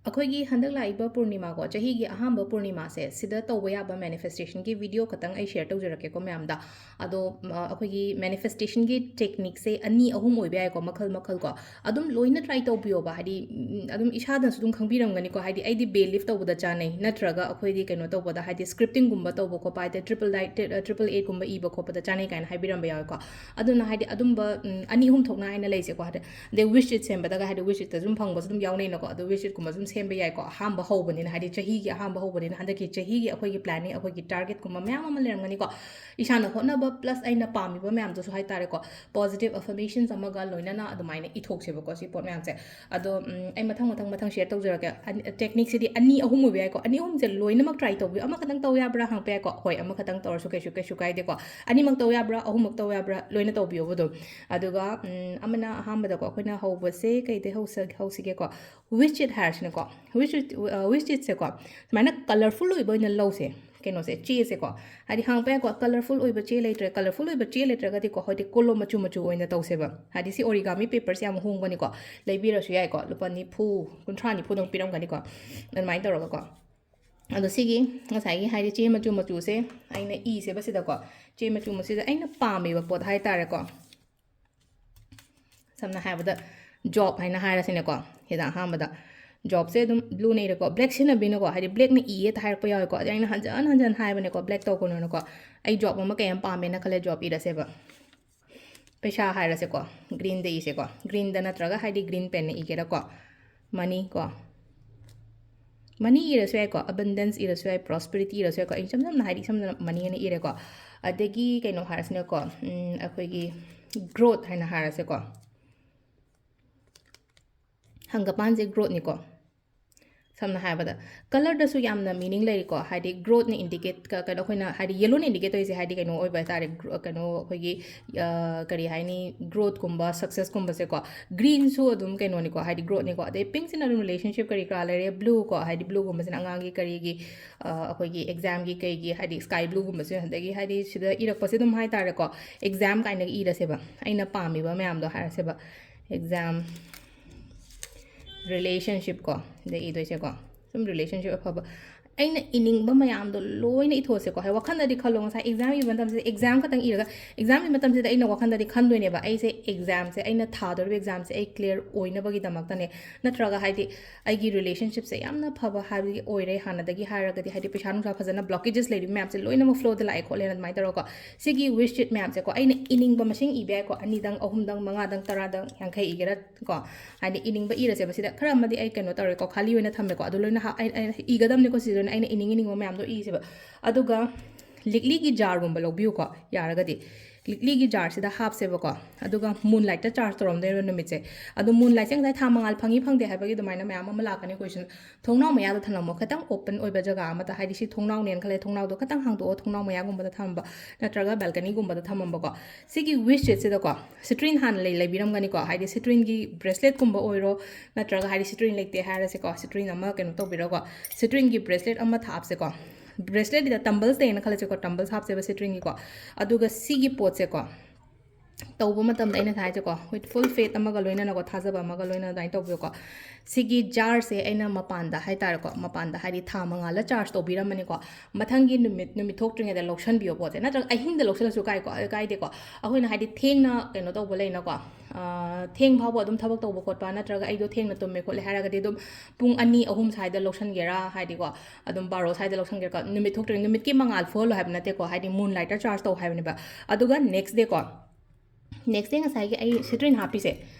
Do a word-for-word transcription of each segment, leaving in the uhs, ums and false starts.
ꯑꯩꯈꯣꯏꯒꯤ ꯍꯟꯗꯛ ꯂꯥꯛꯏꯕ ꯄꯨꯔꯅꯤꯃꯥꯀꯣ, ꯆꯍꯤꯒꯤ ꯑꯍꯥꯟꯕ ꯄꯨꯔꯅꯤꯃꯥꯁꯦ, ꯁꯤꯗ ꯇꯧꯕ ꯌꯥꯕ ꯃꯦꯅꯤꯐꯦꯁꯇꯦꯁꯟꯒꯤ ꯚꯤꯗꯤꯑꯣ ꯈꯛꯇꯪ ꯑꯩ ꯁꯤꯌꯔ ꯇꯧꯖꯔꯛꯀꯦꯀꯣ ꯃꯌꯥꯝꯗ꯫ ꯑꯗꯣ, ꯎꯝ, ꯑꯩꯈꯣꯏꯒꯤ ꯃꯦꯅꯤꯐꯦꯁꯇꯦꯁꯟꯒꯤ ꯇꯦꯛꯅꯤꯛꯁꯦ ꯑꯅꯤ ꯑꯍꯨꯝ ꯑꯣꯏꯕ ꯌꯥꯏꯀꯣ, ꯃꯈꯜ ꯃꯈꯜ ꯀꯣ꯫ ꯑꯗꯨꯝ ꯂꯣꯏꯅ ꯇ꯭ꯔꯥꯏ ꯇꯧꯕꯤꯌꯣꯕ, ꯍꯥꯏꯗꯤ, ꯎꯝ, ꯑꯗꯨꯝ ꯏꯁꯥꯅꯁꯨ ꯑꯗꯨꯝ ꯈꯪꯕꯤꯔꯝꯒꯅꯤꯀꯣ, ꯍꯥꯏꯗꯤ ꯑꯩꯗꯤ ꯕꯦ ꯂꯤꯐ ꯇꯧꯕꯗ ꯆꯥꯅꯩ, ꯅꯠꯇ꯭ꯔꯒ ꯑꯩꯈꯣꯏꯗꯤ ꯀꯩꯅꯣ ꯇꯧꯕꯗ, ꯍꯥꯏꯗꯤ ꯁ꯭ꯀ꯭ꯔꯤꯞꯇꯤꯡꯒꯨꯝꯕ ꯇꯧꯕ ꯈꯣꯠꯄ, ꯍꯥꯏꯗꯤ ꯇ꯭ꯔꯤꯄꯜ ꯂꯥꯏꯠ, ꯇ꯭ꯔꯤꯄꯜ ꯑꯩꯠꯀꯨꯝꯕ ꯏꯕ ꯈꯣꯠꯄꯗ ꯆꯥꯅꯩ ꯀꯥꯏꯅ ꯍꯥꯏꯕꯤꯔꯝꯕ ꯌꯥꯎꯋꯦꯀꯣ꯫ ꯑꯗꯨꯅ ꯍꯥꯏꯗꯤ ꯑꯗꯨꯝꯕ, ꯎꯝ, ꯑꯅꯤ ꯑꯍꯨꯝ ꯊꯣꯛꯅ ꯍꯥꯏꯅ ꯂꯩꯁꯦꯀꯣ, ꯍꯥꯏꯗꯤ ꯑꯗꯩ ꯋꯤꯁ ꯁꯤꯠ ꯁꯦꯝꯕꯗꯒ ꯍꯥꯏꯗꯤ ꯋꯤꯁ ꯁꯤꯠꯇ ꯑꯗꯨꯝ ꯐꯪꯕꯁꯨ ꯑꯗꯨꯝ ꯌꯥꯎꯅꯩꯅꯀꯣ꯫ ꯑꯗꯣ ꯋꯤꯁ ꯁꯤꯠꯀꯨꯝꯕꯁꯨ ꯑꯗꯨꯝ ꯁꯦꯝꯕ ꯌꯥꯏꯀꯣ, ꯑꯍꯥꯟꯕ ꯍꯧꯕꯅꯤꯅ, ꯍꯥꯏꯗꯤ ꯆꯍꯤꯒꯤ ꯑꯍꯥꯟꯕ ꯍꯧꯕꯅꯤꯅ꯫ ꯍꯟꯗꯛꯀꯤ ꯆꯍꯤꯒꯤ ꯑꯩꯈꯣꯏꯒꯤ ꯄ꯭ꯂꯥꯅꯤꯡ, ꯑꯩꯈꯣꯏꯒꯤ ꯇꯥꯔꯒꯦꯠꯀꯨꯝꯕ ꯃꯌꯥꯝ ꯑꯃ ꯂꯩꯔꯝꯒꯅꯤꯀꯣ꯫ ꯏꯁꯥꯅ ꯍꯣꯠꯅꯕ ꯄ꯭ꯂꯁ ꯑꯩꯅ ꯄꯥꯝꯃꯤꯕ ꯃꯌꯥꯝꯗꯨꯁꯨ ꯍꯥꯏꯇꯥꯔꯦꯀꯣ, ꯄꯣꯖꯤꯇꯤꯚ ꯑꯐꯔꯃꯦꯁꯟꯁ ꯑꯃꯒ ꯂꯣꯏꯅꯅ ꯑꯗꯨꯃꯥꯏꯅ ꯏꯊꯣꯛꯁꯦꯕꯀꯣ, ꯁꯤ ꯄꯣꯠ ꯃꯌꯥꯝꯁꯦ꯫ ꯑꯗꯣ, ꯎꯝ, ꯑꯩ ꯃꯊꯪ ꯃꯊꯪ ꯃꯊꯪ ꯁꯤꯌꯔ ꯇꯧꯖꯔꯛꯀꯦ꯫ ꯑꯅꯤ, ꯇꯦꯛꯅꯤꯛꯁꯤꯗꯤ ꯑꯅꯤ ꯑꯍꯨꯝ ꯑꯣꯏꯕ ꯌꯥꯏꯀꯣ꯫ ꯑꯅꯤ ꯑꯍꯨꯝꯁꯦ ꯂꯣꯏꯅꯃꯛ ꯇ꯭ꯔꯥꯏ ꯇꯧꯕꯤꯌꯨ꯫ ꯑꯃꯈꯛꯇꯪ ꯇꯧ ꯌꯥꯕ꯭ꯔꯥ ꯍꯪꯉꯛꯄ ꯌꯥꯏꯀꯣ꯫ ꯍꯣꯏ, ꯑꯃꯈꯛꯇꯪ ꯇꯧꯔꯁꯨ ꯀꯩꯁꯨ, ꯀꯩꯁꯨ ꯀꯥꯏꯗꯦꯀꯣ꯫ ꯑꯅꯤꯃꯛ ꯇꯧ ꯌꯥꯕ꯭ꯔꯥ, ꯑꯍꯨꯝꯃꯛ ꯇꯧ ꯌꯥꯕ꯭ꯔꯥ, ꯂꯣꯏꯅ ꯇꯧꯕꯤꯌꯣꯕ ꯑꯗꯨꯝ꯫ ꯑꯗꯨꯒ, ꯎꯝ, ꯑꯃꯅ ꯑꯍꯥꯟꯕꯗꯀꯣ, ꯑꯩꯈꯣꯏꯅ ꯍꯧꯕꯁꯦ ꯀꯩꯗꯩ ꯍꯧꯁ-, ꯍꯧꯁꯤꯒꯦꯀꯣ? ꯋꯤꯁ ꯏꯠ ꯍꯥꯏꯔꯁꯤꯅꯦꯀꯣ꯫ ꯋꯤꯁ ꯏꯠ, ꯑ, ꯋꯤꯁ ꯏꯠꯁꯦꯀꯣ, ꯁꯨꯃꯥꯏꯅ ꯀꯂꯔꯐꯨꯜ ꯑꯣꯏꯕ ꯑꯣꯏꯅ ꯂꯧꯁꯦ꯫ ꯀꯩꯅꯣꯁꯦ, ꯆꯦꯁꯦꯀꯣ꯫ ꯍꯥꯏꯗꯤ ꯍꯪꯉꯛꯄ ꯌꯥꯏꯀꯣ, ꯀꯂꯔꯐꯨꯜ ꯑꯣꯏꯕ ꯆꯦ ꯂꯩꯇ꯭ꯔꯦ, ꯀꯂꯔꯐꯨꯜ ꯑꯣꯏꯕ ꯆꯦ ꯂꯩꯇ꯭ꯔꯒꯗꯤꯀꯣ, ꯍꯥꯏꯗꯤ ꯀꯣꯂꯣꯝ ꯃꯆꯨ ꯃꯆꯨ ꯑꯣꯏꯅ ꯇꯧꯁꯦꯕ꯫ ꯍꯥꯏꯗꯤ ꯁꯤ ꯑꯣꯔꯤꯒꯥꯃꯤ ꯄꯦꯄꯔꯁꯦ ꯌꯥꯝ ꯍꯣꯡꯕꯅꯤꯀꯣ, ꯂꯩꯕꯤꯔꯁꯨ ꯌꯥꯏꯀꯣ, ꯂꯨꯄꯥ ꯅꯤꯐꯨ, ꯀꯨꯟꯊ꯭ꯔꯥ ꯅꯤꯐꯨꯗꯪ ꯄꯤꯔꯝꯒꯅꯤꯀꯣ, ꯑꯗꯨꯃꯥꯏꯅ ꯇꯧꯔꯒꯀꯣ꯫ ꯑꯗꯣ ꯁꯤꯒꯤ ꯉꯁꯥꯏꯒꯤ ꯍꯥꯏꯗꯤ ꯆꯦ ꯃꯆꯨ ꯃꯆꯨꯁꯦ ꯑꯩꯅ ꯏꯁꯦꯕ ꯁꯤꯗꯀꯣ, ꯆꯦ ꯃꯆꯨ ꯃꯆꯨꯁꯤꯗ ꯑꯩꯅ ꯄꯥꯝꯃꯤꯕ ꯄꯣꯠ ꯍꯥꯏꯇꯥꯔꯦꯀꯣ, ꯁꯝꯅ ꯍꯥꯏꯔꯕꯗ ꯖꯣꯕ ꯍꯥꯏꯅ ꯍꯥꯏꯔꯁꯤꯅꯦꯀꯣ꯫ ꯁꯤꯗ ꯑꯍꯥꯟꯕꯗ ꯖꯣꯕꯁꯦ ꯑꯗꯨꯝ ꯕ꯭ꯂꯨꯅ ꯏꯔꯦꯀꯣ, ꯕ꯭ꯂꯦꯛ ꯁꯤꯖꯤꯟꯅꯕꯤꯅꯨꯀꯣ, ꯍꯥꯏꯗꯤ ꯕ꯭ꯂꯦꯛꯅ ꯏꯌꯦ ꯍꯥꯏꯔꯛꯄ ꯌꯥꯎꯋꯦꯀꯣ꯫ ꯑꯗꯩ ꯑꯩꯅ ꯍꯟꯖꯟ ꯍꯟꯖꯟ ꯍꯥꯏꯕꯅꯦꯀꯣ, ꯕ꯭ꯂꯦꯛ ꯇꯧꯒꯅꯨꯅꯀꯣ꯫ ꯑꯩ ꯖꯣꯕ ꯑꯃ ꯀꯩ ꯑꯃ ꯄꯥꯝꯃꯦꯅ ꯈꯜꯂꯦ, ꯖꯣꯕ ꯏꯔꯁꯦꯕ꯫ ꯄꯩꯁꯥ ꯍꯥꯏꯔꯁꯦꯀꯣ, ꯒ꯭ꯔꯤꯟꯗ ꯏꯁꯦꯀꯣ, ꯒ꯭ꯔꯤꯟꯗ ꯅꯠꯇ꯭ꯔꯒ ꯍꯥꯏꯗꯤ ꯒ꯭ꯔꯤꯟ ꯄꯦꯟꯅ ꯏꯒꯦꯔꯥꯀꯣ꯫ ꯃꯅꯤ ꯀꯣ, ꯃꯅꯤ ꯏꯔꯁꯨ ꯌꯥꯏꯀꯣ, ꯑꯕꯟꯗꯦꯟꯁ ꯏꯔꯁꯨ ꯌꯥꯏ, ꯄ꯭ꯔꯣꯁꯄꯦꯔꯤꯇꯤ ꯏꯔꯁꯨ ꯌꯥꯏꯀꯣ꯫ ꯑꯩ ꯏꯆꯝ ꯆꯝꯅ, ꯍꯥꯏꯗꯤ ꯏꯁꯝ ꯁꯝꯅ ꯃꯅꯤ ꯍꯥꯏꯅ ꯏꯔꯦꯀꯣ꯫ ꯑꯗꯒꯤ ꯀꯩꯅꯣ ꯍꯥꯏꯔꯁꯤꯅꯀꯣ, ꯎꯝ, ꯑꯩꯈꯣꯏꯒꯤ ꯒ꯭ꯔꯣꯠ ꯍꯥꯏꯅ ꯍꯥꯏꯔꯁꯦꯀꯣ꯫ ꯍꯪꯒꯄꯥꯟꯁꯦ ꯒ꯭ꯔꯣꯠꯅꯤꯀꯣ꯫ ꯁꯝꯅ ꯍꯥꯏꯔꯕꯗ ꯀꯂꯔꯗꯁꯨ ꯌꯥꯝꯅ ꯃꯤꯅꯤꯡ ꯂꯩꯔꯤꯀꯣ, ꯍꯥꯏꯗꯤ ꯒ꯭ꯔꯣꯠꯅ ꯏꯟꯗꯤꯀꯦꯠ, ꯀ-, ꯀꯩꯅꯣ, ꯑꯩꯈꯣꯏꯅ ꯍꯥꯏꯗꯤ ꯌꯦꯂꯣꯅ ꯏꯟꯗꯤꯀꯦꯠ ꯇꯧꯔꯤꯁꯦ ꯍꯥꯏꯗꯤ ꯀꯩꯅꯣ ꯑꯣꯏꯕ ꯍꯥꯏꯇꯥꯔꯦ, ꯒ꯭ꯔꯣ-, ꯀꯩꯅꯣ ꯑꯩꯈꯣꯏꯒꯤ, ꯑ, ꯀꯔꯤ ꯍꯥꯏꯅꯤ, ꯒ꯭ꯔꯣꯠꯀꯨꯝꯕ, ꯁꯛꯁꯦꯁꯀꯨꯝꯕꯁꯦꯀꯣ꯫ ꯒ꯭ꯔꯤꯟꯁꯨ ꯑꯗꯨꯝ ꯀꯩꯅꯣꯅꯤꯀꯣ, ꯍꯥꯏꯗꯤ ꯒ꯭ꯔꯣꯠꯅꯤꯀꯣ꯫ ꯑꯗꯩ ꯄꯤꯡꯁꯤꯅ ꯑꯗꯨꯝ ꯔꯤꯂꯦꯁꯟꯁꯤꯞ ꯀꯔꯤ ꯀꯔꯥ ꯂꯩꯔꯦ, ꯕ꯭ꯂꯨ ꯀꯣ, ꯍꯥꯏꯗꯤ ꯕ꯭ꯂꯨꯒꯨꯝꯕꯁꯤꯅ ꯑꯉꯥꯡꯒꯤ ꯀꯔꯤꯒꯤ, ꯑ, ꯑꯩꯈꯣꯏꯒꯤ ꯑꯦꯛꯖꯥꯝꯒꯤ ꯀꯩꯒꯤ, ꯍꯥꯏꯗꯤ ꯁ꯭ꯀꯥꯏ ꯕ꯭ꯂꯨꯒꯨꯝꯕꯁꯦ, ꯑꯗꯒꯤ ꯍꯥꯏꯗꯤ ꯁꯤꯗ ꯏꯔꯛꯄꯁꯦ ꯑꯗꯨꯝ ꯍꯥꯏꯇꯥꯔꯦꯀꯣ, ꯑꯦꯛꯖꯥꯝ ꯀꯥꯏꯅꯒ ꯏꯔꯁꯦꯕ, ꯑꯩꯅ ꯄꯥꯝꯃꯤꯕ ꯃꯌꯥꯝꯗꯣ ꯍꯥꯏꯔꯁꯦꯕ, ꯑꯦꯛꯖꯥꯝ relationship ꯀꯣ, ꯁꯤꯗ ꯏꯗꯣꯏꯁꯦꯀꯣ, ꯁꯨꯝ relationship ꯑꯐꯕ, ꯑꯩꯅ ꯏꯅꯤꯡꯕ ꯃꯌꯥꯝꯗꯣ ꯂꯣꯏꯅ ꯏꯊꯣꯛꯑꯁꯦꯀꯣ꯫ ꯍꯥꯏ, ꯋꯥꯈꯜꯗꯗꯤ ꯈꯜꯂꯣ, ꯉꯁꯥꯏ exam ꯏꯕ ꯃꯇꯝꯁꯤꯗ, exam ꯈꯛꯇꯪ ꯏꯔꯒ, exam ꯏꯕ ꯃꯇꯝꯁꯤꯗ ꯑꯩꯅ ꯋꯥꯈꯜꯗꯗꯤ ꯈꯟꯗꯣꯏꯅꯦꯕ, ꯑꯩꯁꯦ examꯁꯦ, ꯑꯩꯅ ꯊꯥꯗꯣꯔꯤꯕ examꯁꯦ ꯑꯩ clear ꯑꯣꯏꯅꯕꯒꯤꯗꯃꯛꯇꯅꯦ, ꯅꯠꯇ꯭ꯔꯒ ꯍꯥꯏꯗꯤ ꯑꯩꯒꯤ relationshipꯁꯦ ꯌꯥꯝꯅ ꯐꯕ ꯍꯥꯏꯕꯗꯤ ꯑꯣꯏꯔꯦ ꯍꯥꯟꯅꯗꯒꯤ ꯍꯥꯏꯔꯒꯗꯤ, ꯍꯥꯏꯗꯤ ꯄꯩꯁꯥ ꯅꯨꯡꯁꯥ ꯐꯖꯅ blockages ꯂꯩꯔꯤꯕ ꯃꯌꯥꯝꯁꯦ ꯂꯣꯏꯅꯃꯛ flowꯗ ꯂꯥꯛꯑꯦ ꯈꯣꯠꯂꯦꯅ ꯑꯗꯨꯃꯥꯏꯅ ꯇꯧꯔꯒꯀꯣ꯫ ꯁꯤꯒꯤ wish it ꯃꯌꯥꯝꯁꯦꯀꯣ, ꯑꯩꯅ ꯏꯅꯤꯡꯕ ꯃꯁꯤꯡ ꯏꯕ ꯌꯥꯏꯀꯣ, ꯑꯅꯤꯗꯪ, ꯑꯍꯨꯝꯗꯪ, ꯃꯉꯥꯗꯪ, ꯇꯔꯥꯗꯪ, ꯌꯥꯡꯈꯩ ꯏꯒꯦꯔꯥ ꯀꯣ, ꯍꯥꯏꯗꯤ ꯏꯅꯤꯡꯕ ꯏꯔꯁꯦꯕ꯫ ꯁꯤꯗ ꯈꯔ ꯑꯃꯗꯤ ꯑꯩ ꯀꯩꯅꯣ ꯇꯧꯔꯦꯀꯣ, ꯈꯥꯂꯤ ꯑꯣꯏꯅ ꯊꯝꯃꯦꯀꯣ, ꯑꯗꯨ ꯂꯣꯏꯅ ꯍꯥ-, ꯑꯩ, ꯑꯩ ꯏꯒꯗꯕꯅꯤꯀꯣ, ꯁꯤꯗ ꯂꯣꯏꯅ ꯑꯩꯅ ꯏꯅꯤꯡ ꯏꯅꯤꯡꯕ ꯃꯌꯥꯝꯗꯣ ꯏꯁꯦꯕ꯫ ꯑꯗꯨꯒ ꯂꯤꯛꯂꯤꯒꯤ jarꯒꯨꯝꯕ ꯂꯧꯕꯤꯌꯨꯀꯣ, ꯌꯥꯔꯒꯗꯤ ꯂꯤꯛꯂꯤꯒꯤ jarꯁꯤꯗ ꯍꯥꯞꯁꯦꯕꯀꯣ꯫ ꯑꯗꯨꯒ moonlightꯇ charge ꯇꯧꯔꯝꯗꯣꯏꯅꯦꯕ ꯅꯨꯃꯤꯠꯁꯦ꯫ ꯑꯗꯣ moonlightꯁꯦ ꯉꯁꯥꯏ ꯊꯥ ꯃꯉꯥꯜ ꯐꯪꯉꯤ ꯐꯪꯗꯦ ꯍꯥꯏꯕꯒꯤ ꯑꯗꯨꯃꯥꯏꯅ ꯃꯌꯥꯝ ꯑꯃ ꯂꯥꯛꯀꯅꯤ question꯫ ꯊꯣꯡꯅꯥꯎ ꯃꯌꯥꯗ ꯊꯝꯂꯝꯃꯣ, ꯈꯤꯇꯪ open ꯑꯣꯏꯕ ꯖꯒꯥ ꯑꯃꯗ, ꯍꯥꯏꯗꯤ ꯁꯤ ꯊꯣꯡꯅꯥꯎꯅꯦꯅ ꯈꯜꯂꯦ, ꯊꯣꯡꯅꯥꯎꯗꯣ ꯈꯤꯇꯪ ꯍꯥꯡꯗꯣꯛꯑꯣ, ꯊꯣꯡꯅꯥꯎ ꯃꯌꯥꯒꯨꯝꯕꯗꯀꯣ, balconyꯒꯨꯝꯕꯗ ꯊꯝꯃꯝꯕꯀꯣ꯫ ꯁꯤꯒꯤ wish itꯁꯤꯗꯀꯣ, citrine ꯍꯥꯟꯅ ꯂꯩ-, ꯂꯩꯕꯤꯔꯝꯒꯅꯤꯀꯣ, ꯍꯥꯏꯗꯤ citrineꯒꯤ braceletꯀꯨꯝꯕ ꯑꯣꯏꯔꯣ, ꯅꯠꯇ꯭ꯔꯒ ꯍꯥꯏꯗꯤ citrine ꯂꯩꯇꯦ ꯍꯥꯏꯔꯁꯦꯀꯣ, citrine ꯑꯃ ꯀꯩꯅꯣ ꯇꯧꯕꯤꯔꯣꯀꯣ, citrineꯒꯤ bracelet ꯑꯃ ꯊꯥꯞꯁꯦꯀꯣ꯫ Braceletꯁꯤꯗ tumblesꯅꯦꯅ ꯈꯜꯂꯁꯦꯀꯣ, tumbles ꯍꯥꯞꯁꯦꯕ citrineꯒꯤꯀꯣ꯫ ꯑꯗꯨꯒ ꯁꯤꯒꯤ ꯄꯣꯠꯁꯦꯀꯣ, ꯇꯧꯕ ꯃꯇꯝꯗ ꯑꯩꯅ ꯉꯁꯥꯏ ꯍꯥꯏꯁꯦꯀꯣ, with full faith ꯑꯃꯒ ꯂꯣꯏꯅꯅꯀꯣ, ꯊꯥꯖꯕ ꯑꯃꯒ ꯂꯣꯏꯅꯅ ꯑꯗꯨꯃꯥꯏꯅ ꯇꯧꯕꯤꯌꯨꯀꯣ꯫ ꯁꯤꯒꯤ jarꯁꯦ ꯑꯩꯅ ꯃꯄꯥꯟꯗ ꯍꯥꯏꯇꯥꯔꯦꯀꯣ, ꯃꯄꯥꯟꯗ ꯍꯥꯏꯗꯤ ꯊꯥ ꯃꯉꯥꯜꯗ charge ꯇꯧꯕꯤꯔꯝꯕꯅꯤꯀꯣ꯫ ꯃꯊꯪꯒꯤ ꯅꯨꯃꯤꯠ, ꯅꯨꯃꯤꯠ ꯊꯣꯛꯇ꯭ꯔꯤꯉꯩꯗ ꯂꯧꯁꯟꯕꯤꯌꯣ ꯄꯣꯠꯁꯦ, ꯅꯠꯇ꯭ꯔꯒ ꯑꯍꯤꯡꯗ ꯂꯧꯁꯜꯂꯁꯨ ꯀꯥꯏꯀꯣ, ꯀꯥꯏꯗꯦꯀꯣ꯫ ꯑꯩꯈꯣꯏꯅ ꯍꯥꯏꯗꯤ ꯊꯦꯡꯅ ꯀꯩꯅꯣ ꯇꯧꯕ ꯂꯩꯅꯀꯣ, ꯑꯥ, ꯊꯦꯡ ꯐꯥꯎꯕ ꯑꯗꯨꯝ ꯊꯕꯛ ꯇꯧꯕ ꯈꯣꯠꯄ, ꯅꯠꯇ꯭ꯔꯒ ꯑꯩꯗꯣ ꯊꯦꯡꯅ ꯇꯨꯝꯃꯦ ꯈꯣꯠꯂꯦ ꯍꯥꯏꯔꯒꯗꯤ ꯑꯗꯨꯝ ꯄꯨꯡ ꯑꯅꯤ, ꯑꯍꯨꯝ ꯁ꯭ꯋꯥꯏꯗ ꯂꯧꯁꯟꯒꯦꯔꯥ, ꯍꯥꯏꯗꯤꯀꯣ, ꯑꯗꯨꯝ ꯕꯥꯔꯣ ꯁ꯭ꯋꯥꯏꯗ ꯂꯧꯁꯟꯒꯦꯔꯥꯀꯣ꯫ ꯅꯨꯃꯤꯠ ꯊꯣꯛꯇ꯭ꯔꯤꯉꯩ, ꯅꯨꯃꯤꯠꯀꯤ ꯃꯉꯥꯜ ꯐꯨꯍꯜꯂꯣ ꯍꯥꯏꯕ ꯅꯠꯇꯦꯀꯣ, ꯍꯥꯏꯗꯤ moonlightꯇ charge ꯇꯧ ꯍꯥꯏꯕꯅꯦꯕ꯫ ꯑꯗꯨꯒ next dayꯀꯣ, next day ꯉꯁꯥꯏꯒꯤ ꯑꯩ citrine ꯍꯥꯞꯄꯤꯁꯦ,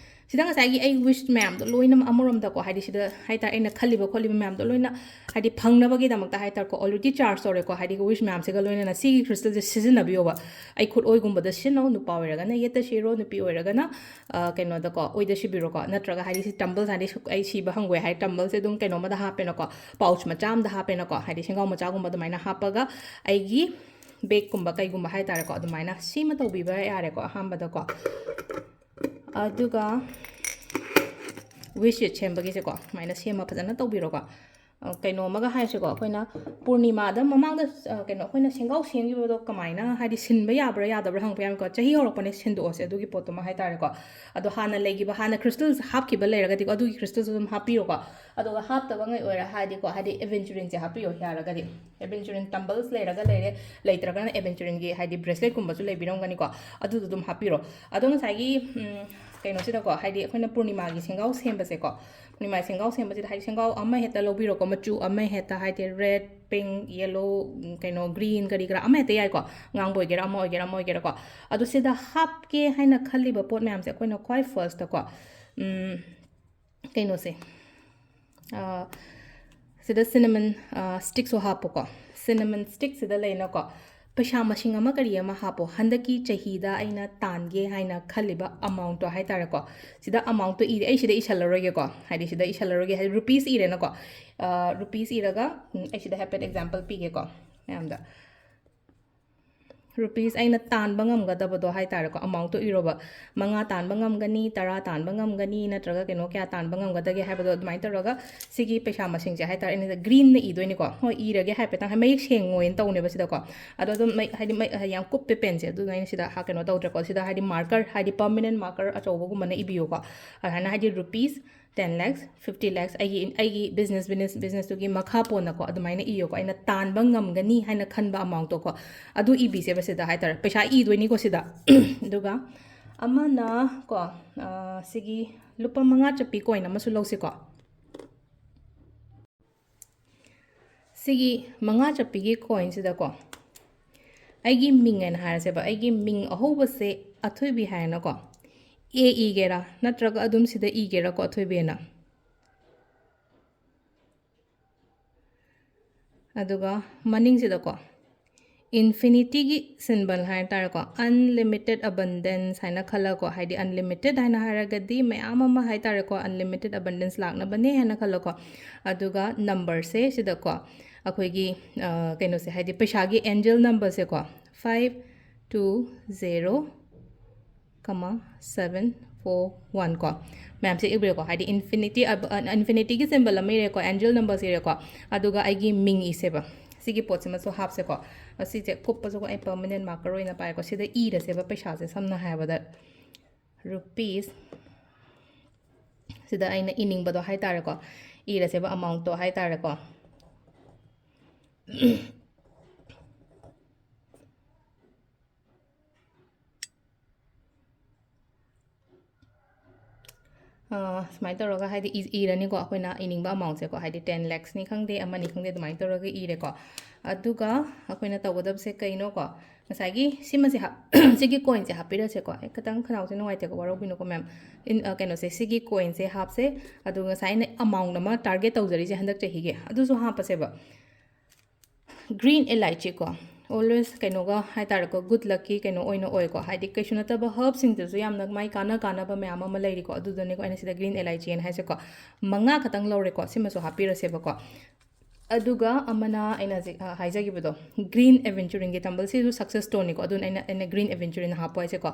ꯁꯤꯗ ꯉꯁꯥꯏꯒꯤ ꯑꯩ wish ꯃꯌꯥꯝꯗꯣ ꯂꯣꯏꯅꯃꯛ ꯑꯃꯔꯣꯝꯗꯀꯣ, ꯍꯥꯏꯗꯤ ꯁꯤꯗ ꯍꯥꯏꯇꯥꯔꯦ, ꯑꯩꯅ ꯈꯜꯂꯤꯕ ꯈꯣꯠꯂꯤꯕ ꯃꯌꯥꯝꯗꯣ ꯂꯣꯏꯅ ꯍꯥꯏꯗꯤ ꯐꯪꯅꯕꯒꯤꯗꯃꯛꯇ ꯍꯥꯏꯇꯥꯔꯦꯀꯣ, already charge ꯇꯧꯔꯦꯀꯣ, ꯍꯥꯏꯗꯤ wish ꯃꯌꯥꯝꯁꯤꯒ ꯂꯣꯏꯅꯅ ꯁꯤꯒꯤ crystalꯁꯦ ꯁꯤꯖꯤꯟꯅꯕꯤꯌꯣꯕ꯫ ꯑꯩ ꯈꯨꯠ ꯑꯣꯏꯒꯨꯝꯕꯗ ꯁꯤꯖꯤꯟꯅꯧ, ꯅꯨꯄꯥ ꯑꯣꯏꯔꯒꯅ ꯌꯦꯠꯇ ꯁꯤꯔꯣ, ꯅꯨꯄꯤ ꯑꯣꯏꯔꯒꯅ, ꯑ, ꯀꯩꯅꯣꯗꯀꯣ, ꯑꯣꯏꯗ ꯁꯤꯕꯤꯔꯣꯀꯣ, ꯅꯠꯇ꯭ꯔꯒ ꯍꯥꯏꯗꯤ ꯁꯤ tumbles ꯍꯥꯏꯗꯤ ꯁꯨ-, ꯑꯩ ꯁꯤꯕ ꯍꯪꯒꯣꯏ ꯍꯥꯏ, tumblesꯁꯦ ꯑꯗꯨꯝ ꯀꯩꯅꯣꯝꯃꯗ ꯍꯥꯞꯄꯦꯅꯀꯣ, pouch ꯃꯆꯥ ꯑꯃꯗ ꯍꯥꯞꯄꯦꯅꯀꯣ, ꯍꯥꯏꯗꯤ ꯁꯦꯡꯒꯥꯎ ꯃꯆꯥꯒꯨꯝꯕ ꯑꯗꯨꯃꯥꯏꯅ ꯍꯥꯞꯄꯒ ꯑꯩꯒꯤ bagꯀꯨꯝꯕ ꯀꯩꯒꯨꯝꯕ ꯍꯥꯏꯇꯥꯔꯦꯀꯣ, ꯑꯗꯨꯃꯥꯏꯅ ꯁꯤꯃ ꯇꯧꯕꯤꯕ ꯌꯥꯔꯦꯀꯣ ꯑꯍꯥꯟꯕꯗꯀꯣ꯫ ꯑꯗꯨꯒ wish it ꯁꯦꯝꯕꯒꯤꯁꯦꯀꯣ, ꯁꯨꯃꯥꯏꯅ ꯁꯦꯝꯃ ꯐꯖꯅ ꯇꯧꯕꯤꯔꯣꯀꯣ꯫ ꯑ, ꯀꯩꯅꯣ ꯑꯃꯒ ꯍꯥꯏꯁꯤꯀꯣ, ꯑꯩꯈꯣꯏꯅ ꯄꯨꯔꯅꯤꯃꯥꯗ ꯃꯃꯥꯡꯗ, ꯑ, ꯀꯩꯅꯣ, ꯑꯩꯈꯣꯏꯅ ꯁꯦꯡꯒꯥꯎ ꯁꯦꯝꯈꯤꯕꯗꯣ ꯀꯃꯥꯏꯅ, ꯍꯥꯏꯗꯤ, ꯁꯤꯟꯕ ꯌꯥꯕ꯭ꯔꯥ ꯌꯥꯗꯕ꯭ꯔꯥ ꯍꯪꯉꯛꯄ ꯌꯥꯏꯀꯣ꯫ ꯆꯍꯤ ꯍꯧꯔꯛꯄꯅꯦ, ꯁꯤꯟꯗꯣꯛꯑꯁꯦ ꯑꯗꯨꯒꯤ ꯄꯣꯠꯇꯨꯃ ꯍꯥꯏ ꯇꯥꯔꯦꯀꯣ꯫ ꯑꯗꯣ ꯍꯥꯟꯅ ꯂꯩꯈꯤꯕ, ꯍꯥꯟꯅ crystals ꯍꯥꯞꯈꯤꯕ ꯂꯩꯔꯒꯗꯤꯀꯣ, ꯑꯗꯨꯒꯤ crystals ꯑꯗꯨꯝ ꯍꯥꯞꯄꯤꯔꯣꯀꯣ꯫ ꯑꯗꯨꯒ ꯍꯥꯞꯇꯕꯉꯩ ꯑꯣꯏꯔ ꯍꯥꯏꯔꯗꯤꯀꯣ, ꯍꯥꯏꯗꯤ, aventurine ꯁꯦ ꯍꯥꯞꯄꯤꯌꯣ ꯌꯥꯔꯒꯗꯤ꯫ Aventurine tumbles ꯂꯩꯔꯒ ꯂꯩꯔꯦ, ꯂꯩꯇ꯭ꯔꯒꯅ aventurine ꯒꯤ, ꯍꯥꯏꯗꯤ, bracelet ꯀꯨꯝꯕꯁꯨ ꯂꯩꯕꯤꯔꯝꯒꯅꯤꯀꯣ, ꯑꯗꯨꯗꯣ ꯑꯗꯨꯝ ꯍꯥꯞꯄꯤꯔꯣ꯫ ꯑꯗꯣ ꯉꯁꯥꯏꯒꯤ, ꯎꯝ, ꯀꯩꯅꯣꯁꯤꯗꯀꯣ, ꯍꯥꯏꯗꯤ, ꯑꯩꯈꯣꯏꯅ ꯄꯨꯔꯅꯤꯃꯥꯒꯤ ꯁꯦꯡꯒꯥꯎ ꯁꯦꯝꯕꯁꯦꯀꯣ, ꯄꯨꯔꯅꯤꯃꯥ ꯁꯦꯡꯒꯥꯎ ꯁꯦꯝꯕꯁꯤꯗ, ꯍꯥꯏꯗꯤ, ꯁꯦꯡꯒꯥꯎ ꯑꯃ ꯍꯦꯛꯇ ꯂꯧꯕꯤꯔꯣꯀꯣ, ꯃꯆꯨ ꯑꯃ ꯍꯦꯛꯇ, ꯍꯥꯏꯗꯤ, red, pink, yellow, ꯎꯝ, ꯀꯩꯅꯣ, green, ꯀꯔꯤ ꯀꯔꯥ ꯑꯃ ꯍꯦꯛꯇ ꯌꯥꯏꯀꯣ, ꯑꯉꯥꯡꯕ ꯑꯣꯏꯒꯦꯔꯥ, ꯑꯃ ꯑꯣꯏꯒꯦꯔꯥ, ꯑꯃ ꯑꯣꯏꯒꯦꯔꯥꯀꯣ꯫ ꯑꯗꯣ ꯁꯤꯗ ꯍꯥꯞꯀꯦ ꯍꯥꯏꯅ ꯈꯜꯂꯤꯕ ꯄꯣꯠ ꯃꯌꯥꯝꯁꯦ ꯑꯩꯈꯣꯏꯅ ꯈ꯭ꯋꯥꯏ first ꯀꯣ, ꯎꯝ, ꯀꯩꯅꯣꯁꯦ, ꯑ, ꯁꯤꯗ cinnamon, ꯑ, stick ꯁꯨ ꯍꯥꯞꯄꯨꯀꯣ꯫ Cinnamon stick ꯁꯤꯗ ꯂꯩꯅꯀꯣ, ꯄꯩꯁꯥ ꯃꯁꯤꯡ ꯑꯃ ꯀꯔꯤ ꯑꯃ ꯍꯥꯞꯄꯣ꯫ ꯍꯟꯗꯛꯀꯤ ꯆꯍꯤꯗ ꯑꯩꯅ ꯇꯥꯟꯒꯦ ꯍꯥꯏꯅ ꯈꯜꯂꯤꯕ amount ꯇꯣ ꯍꯥꯏ ꯇꯥꯔꯦꯀꯣ꯫ ꯁꯤꯗ amount ꯇꯣ ꯏꯔꯦ, ꯑꯩ ꯁꯤꯗ ꯏꯁꯜꯂꯔꯣꯏꯒꯦꯀꯣ, ꯍꯥꯏꯗꯤ, ꯁꯤꯗ ꯏꯁꯜꯂꯔꯣꯏꯒꯦ, ꯍꯥꯏꯗꯤ, rupees ꯏꯔꯦꯅꯀꯣ꯫ ꯑ, rupees ꯏꯔꯒ, ꯎꯝ, ꯑꯩ ꯁꯤꯗ ꯍꯥꯏꯐꯦꯠ example ꯄꯤꯒꯦꯀꯣ ꯃꯌꯥꯝꯗ꯫ Rupees ꯑꯩꯅ ꯇꯥꯟꯕ ꯉꯝꯒꯗꯕꯗꯣ ꯍꯥꯏ ꯇꯥꯔꯦꯀꯣ, amount ꯇꯣ ꯏꯔꯣꯕ꯫ ꯃꯉꯥ ꯇꯥꯟꯕ ꯉꯝꯒꯅꯤ, ꯇꯔꯥ ꯇꯥꯟꯕ ꯉꯝꯒꯅꯤ, ꯅꯠꯇ꯭ꯔꯒ ꯀꯩꯅꯣ ꯀꯌꯥ ꯇꯥꯟꯕ ꯉꯝꯒꯗꯒꯦ ꯍꯥꯏꯕꯗꯣ, ꯑꯗꯨꯃꯥꯏꯅ ꯇꯧꯔꯒ ꯁꯤꯒꯤ ꯄꯩꯁꯥ ꯃꯁꯤꯡꯁꯦ ꯍꯥꯏ ꯇꯥꯔꯦ, ꯑꯩꯅ green ꯅ ꯏꯗꯣꯏꯅꯤꯀꯣ꯫ ꯍꯣꯏ, ꯏꯔꯒꯦ ꯍꯥꯏꯐꯦꯠꯇꯪ, ꯃꯌꯦꯛ ꯁꯦꯡꯉꯣꯏꯅ ꯇꯧꯅꯦꯕ ꯁꯤꯗꯀꯣ꯫ ꯑꯗꯣ ꯑꯗꯨꯝ ꯃꯩ-, ꯍꯥꯏꯗꯤ ꯃꯩ-, ꯌꯥꯝ ꯀꯨꯞꯄꯦ ꯄꯦꯟꯁꯦ, ꯑꯗꯨꯅ ꯑꯩꯅ ꯁꯤꯗ ꯍꯥ-, ꯀꯩꯅꯣ ꯇꯧꯗ꯭ꯔꯦꯀꯣ꯫ ꯁꯤꯗ, ꯍꯥꯏꯗꯤ, marker, ꯍꯥꯏꯗꯤ, permanent marker ꯑꯆꯧꯕꯒꯨꯝꯕꯅ ꯏꯕꯤꯌꯨꯀꯣ꯫ ꯑꯗꯨꯃꯥꯏꯅ, ꯍꯥꯏꯗꯤ, rupees ten lakhs, fifty lakhs, ꯑꯩꯒꯤ, ꯑꯩꯒꯤ business, business, business ꯇꯨꯒꯤ ꯃꯈꯥ ꯄꯣꯟꯅꯀꯣ, ꯑꯗꯨꯃꯥꯏꯅ ꯏꯌꯣꯀꯣ, ꯑꯩꯅ ꯇꯥꯟꯕ ꯉꯝꯒꯅꯤ ꯍꯥꯏꯅ ꯈꯟꯕ amount ꯇꯣꯀꯣ, ꯑꯗꯨ ꯏꯕꯤꯁꯦꯕ ꯁꯤꯗ ꯍꯥꯏ ꯇꯥꯔꯦ, ꯄꯩꯁꯥ ꯏꯗꯣꯏꯅꯤꯀꯣ ꯁꯤꯗ꯫ ꯑꯗꯨꯒ ꯑꯃꯅ ꯀꯣ, ꯑ, ꯁꯤꯒꯤ ꯂꯨꯄꯥ ꯃꯉꯥ ꯆꯠꯄꯤ coin ꯑꯃꯁꯨ ꯂꯧꯁꯤꯀꯣ꯫ ꯁꯤꯒꯤ ꯃꯉꯥ ꯆꯠꯄꯤꯒꯤ coin ꯁꯤꯗꯀꯣ, ꯑꯩꯒꯤ ꯃꯤꯡ ꯍꯥꯏꯅ ꯍꯥꯏꯔꯁꯦꯕ, ꯑꯩꯒꯤ ꯃꯤꯡ ꯑꯍꯧꯕꯁꯦ ꯑꯊꯣꯏꯕꯤ ꯍꯥꯏꯅꯀꯣ, A ꯏꯒꯦꯔꯥ, ꯅꯠꯇ꯭ꯔꯒ ꯑꯗꯨꯝ ꯁꯤꯗ ꯏꯒꯦꯔꯥꯀꯣ, ꯑꯊꯣꯏꯕꯤꯅ꯫ ꯑꯗꯨꯒ ꯃꯅꯤꯡꯁꯤꯗꯀꯣ, infinity ꯒꯤ symbol ꯍꯥꯏ ꯇꯥꯔꯦꯀꯣ, unlimited abundance ꯍꯥꯏꯅ ꯈꯜꯂꯒꯀꯣ, ꯍꯥꯏꯗꯤ, unlimited ꯍꯥꯏꯅ ꯍꯥꯏꯔꯒꯗꯤ ꯃꯌꯥꯝ ꯑꯃ ꯍꯥꯏ ꯇꯥꯔꯦꯀꯣ, unlimited abundance ꯂꯥꯛꯅꯕꯅꯦ ꯍꯥꯏꯅ ꯈꯜꯂꯣꯀꯣ꯫ ꯑꯗꯨꯒ number ꯁꯦ ꯁꯤꯗꯀꯣ, ꯑꯩꯈꯣꯏꯒꯤ, ꯑ, ꯀꯩꯅꯣꯁꯦ, ꯍꯥꯏꯗꯤ, ꯄꯩꯁꯥꯒꯤ angel number ꯁꯦꯀꯣ, five two zero comma seven four one ꯀꯣ, ꯃꯌꯥꯝꯁꯦ ꯏꯕꯤꯔꯦꯀꯣ, ꯍꯥꯏꯗꯤ infinity, infinity ꯒꯤ symbol ꯑꯃ ꯏꯔꯦꯀꯣ, angel numbers ꯏꯔꯦꯀꯣ, ꯑꯗꯨꯒ ꯑꯩꯒꯤ ꯃꯤꯡ ꯏꯁꯦꯕ꯫ ꯁꯤꯒꯤ ꯄꯣꯠꯁꯤꯃꯁꯨ ꯍꯥꯞꯁꯦꯀꯣ꯫ ꯑꯁꯤꯁꯦ ꯀꯨꯞꯄꯁꯨ ꯑꯩ permanent marker ꯑꯣꯏꯅ ꯄꯥꯏꯀꯣ꯫ ꯁꯤꯗ ꯏꯔꯁꯦꯕ ꯄꯩꯁꯥꯁꯦ, ꯁꯝꯅ ꯍꯥꯏꯔꯕꯗ rupees, ꯁꯤꯗ ꯑꯩꯅ ꯏꯅꯤꯡꯕꯗꯣ ꯍꯥꯏ ꯇꯥꯔꯦꯀꯣ, ꯏꯔꯁꯦꯕ amount ꯇꯣ ꯍꯥꯏ ꯇꯥꯔꯦꯀꯣ꯫ ꯑꯥ, ꯁꯨꯃꯥꯏꯅ ꯇꯧꯔꯒ ꯍꯥꯏꯗꯤ ꯏ-, ꯏꯔꯅꯤꯀꯣ, ꯑꯩꯈꯣꯏꯅ ꯏꯅꯤꯡꯕ amount ꯁꯦꯀꯣ, ꯍꯥꯏꯗꯤ ten lakhs ꯅꯤ ꯈꯪꯗꯦ, ꯑꯃꯅꯤ ꯈꯪꯗꯦ, ꯑꯗꯨꯃꯥꯏꯅ ꯇꯧꯔꯒ ꯏꯔꯦꯀꯣ꯫ ꯑꯗꯨꯒ ꯑꯩꯈꯣꯏꯅ ꯇꯧꯒꯗꯕꯁꯦ ꯀꯩꯅꯣꯀꯣ, ꯉꯁꯥꯏꯒꯤ ꯁꯤꯃꯁꯦ ꯍꯥꯞ-, ꯁꯤꯒꯤ coin ꯁꯦ ꯍꯥꯞꯄꯤꯔꯁꯦꯀꯣ꯫ ꯑꯩ ꯈꯤꯇꯪ ꯈꯅꯥꯎꯁꯦ ꯅꯨꯡꯉꯥꯏꯇꯦꯀꯣ, ꯋꯥꯔꯧꯕꯤꯅꯨꯀꯣ ꯃꯦꯝ꯫ ꯏꯟ-, ꯑ, ꯀꯩꯅꯣꯁꯦ, ꯁꯤꯒꯤ coin ꯁꯦ ꯍꯥꯞꯁꯦ꯫ ꯑꯗꯨꯒ ꯉꯁꯥꯏ ꯑꯩꯅ amount ꯑꯃ target ꯇꯧꯖꯔꯤꯁꯦ ꯍꯟꯗꯛ ꯆꯍꯤꯒꯤ, ꯑꯗꯨꯁꯨ ꯍꯥꯞꯄꯁꯦꯕ꯫ Green elaichi ꯀꯣ, always ꯀꯩꯅꯣꯒ ꯍꯥꯏ ꯇꯥꯔꯦꯀꯣ, good luck ꯀꯤ ꯀꯩꯅꯣ ꯑꯣꯏꯅ ꯑꯣꯏꯀꯣ, ꯍꯥꯏꯗꯤ ꯀꯩꯁꯨ ꯅꯠꯇꯕ herb ꯁꯤꯡꯗꯁꯨ ꯌꯥꯝꯅ ꯃꯥꯏ ꯀꯥꯟꯅ ꯀꯥꯟꯅꯕ ꯃꯌꯥꯝ ꯑꯃ ꯂꯩꯔꯤꯀꯣ, ꯑꯗꯨꯗꯅꯦꯀꯣ ꯑꯩꯅ ꯁꯤꯗ green elaichi ꯍꯥꯏꯅ ꯍꯥꯏꯁꯦꯀꯣ꯫ ꯃꯉꯥ ꯈꯛꯇꯪ ꯂꯧꯔꯦꯀꯣ, ꯁꯤꯃꯁꯨ ꯍꯥꯞꯄꯤꯔꯁꯦꯕꯀꯣ꯫ ꯑꯗꯨꯒ ꯑꯃꯅ ꯑꯩꯅ ꯍꯧꯖꯤꯛ, ꯑ, ꯍꯥꯏꯖꯈꯤꯕꯗꯣ, green aventurine ꯒꯤ tumble ꯁꯤꯁꯨ success stone ꯅꯤꯀꯣ, ꯑꯗꯨꯅ ꯑꯩꯅ, ꯑꯩꯅ green aventurine ꯍꯥꯞꯄꯣ ꯍꯥꯏꯁꯦꯀꯣ꯫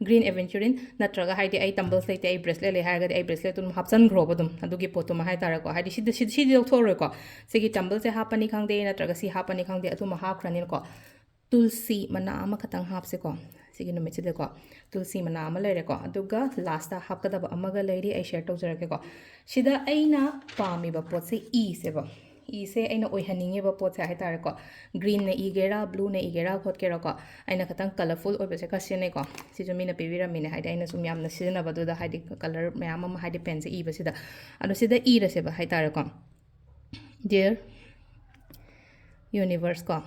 Green aventurine ꯅꯠꯇ꯭ꯔꯒ ꯍꯥꯏꯗꯤ ꯑꯩ tumbles ꯂꯩꯇꯦ, ꯑꯩ bracelet ꯂꯩ ꯍꯥꯏꯔꯒꯗꯤ ꯑꯩ bracelet ꯇꯨ ꯑꯗꯨꯝ ꯍꯥꯞꯆꯟꯈ꯭ꯔꯣꯕ ꯑꯗꯨꯝ, ꯑꯗꯨꯒꯤ ꯄꯣꯠꯇꯨꯃ ꯍꯥꯏ ꯇꯥꯔꯦꯀꯣ꯫ ꯍꯥꯏꯗꯤ ꯁꯤꯗ, ꯁꯤ-, ꯁꯤꯗꯤ ꯂꯧꯊꯣꯛꯑꯔꯣꯏꯀꯣ꯫ ꯁꯤꯒꯤ tumble ꯁꯦ ꯍꯥꯞꯄꯅꯤ ꯈꯪꯗꯦ, ꯅꯠꯇ꯭ꯔꯒ ꯁꯤ ꯍꯥꯞꯄꯅꯤ ꯈꯪꯗꯦ, ꯑꯗꯨꯃ ꯍꯥꯞꯈ꯭ꯔꯅꯤꯅꯀꯣ꯫ ꯇꯨꯜꯁꯤ ꯃꯅꯥ ꯑꯃꯈꯛꯇꯪ ꯍꯥꯞꯁꯦꯀꯣ, ꯁꯤꯒꯤ ꯅꯨꯃꯤꯠꯁꯤꯗꯀꯣ꯫ ꯇꯨꯜꯁꯤ ꯃꯅꯥ ꯑꯃ ꯂꯩꯔꯦꯀꯣ, ꯑꯗꯨꯒ last ꯇ ꯍꯥꯞꯀꯗꯕ ꯑꯃꯒ ꯂꯩꯔꯤ, ꯑꯩ share ꯇꯧꯖꯔꯛꯀꯦꯀꯣ꯫ ꯁꯤꯗ ꯑꯩꯅ ꯄꯥꯝꯃꯤꯕ ꯄꯣꯠꯁꯦ ꯏꯁꯦꯕ꯫ ꯏꯁꯦ ꯑꯩꯅ ꯑꯣꯏꯍꯟꯅꯤꯡꯉꯤꯕ ꯄꯣꯠꯁꯦ ꯍꯥꯏ ꯇꯥꯔꯦꯀꯣ, green ꯅ ꯏꯒꯦꯔꯥ, blue ꯅ ꯏꯒꯦꯔꯥ ꯈꯣꯠꯀꯦꯔꯥꯀꯣ, ꯑꯩꯅ ꯈꯤꯇꯪ colourful ꯑꯣꯏꯕꯁꯦ ꯈꯔ ꯁꯤꯖꯤꯟꯅꯩꯀꯣ꯫ ꯁꯤꯁꯨ ꯃꯤꯅ ꯄꯤꯕꯤꯔꯝꯃꯤꯅꯦ, ꯍꯥꯏꯗꯤ ꯑꯩꯅ ꯁꯨꯝ ꯌꯥꯝꯅ ꯁꯤꯖꯤꯟꯅꯕꯗꯨꯗ, ꯍꯥꯏꯗꯤ colour ꯃꯌꯥꯝ ꯑꯃ, ꯍꯥꯏꯗꯤ pen ꯁꯦ ꯏꯕꯁꯤꯗ꯫ ꯑꯗꯣ ꯁꯤꯗ ꯏꯔꯁꯦꯕ ꯍꯥꯏ ꯇꯥꯔꯦꯀꯣ, Dear Universe ꯀꯣ꯫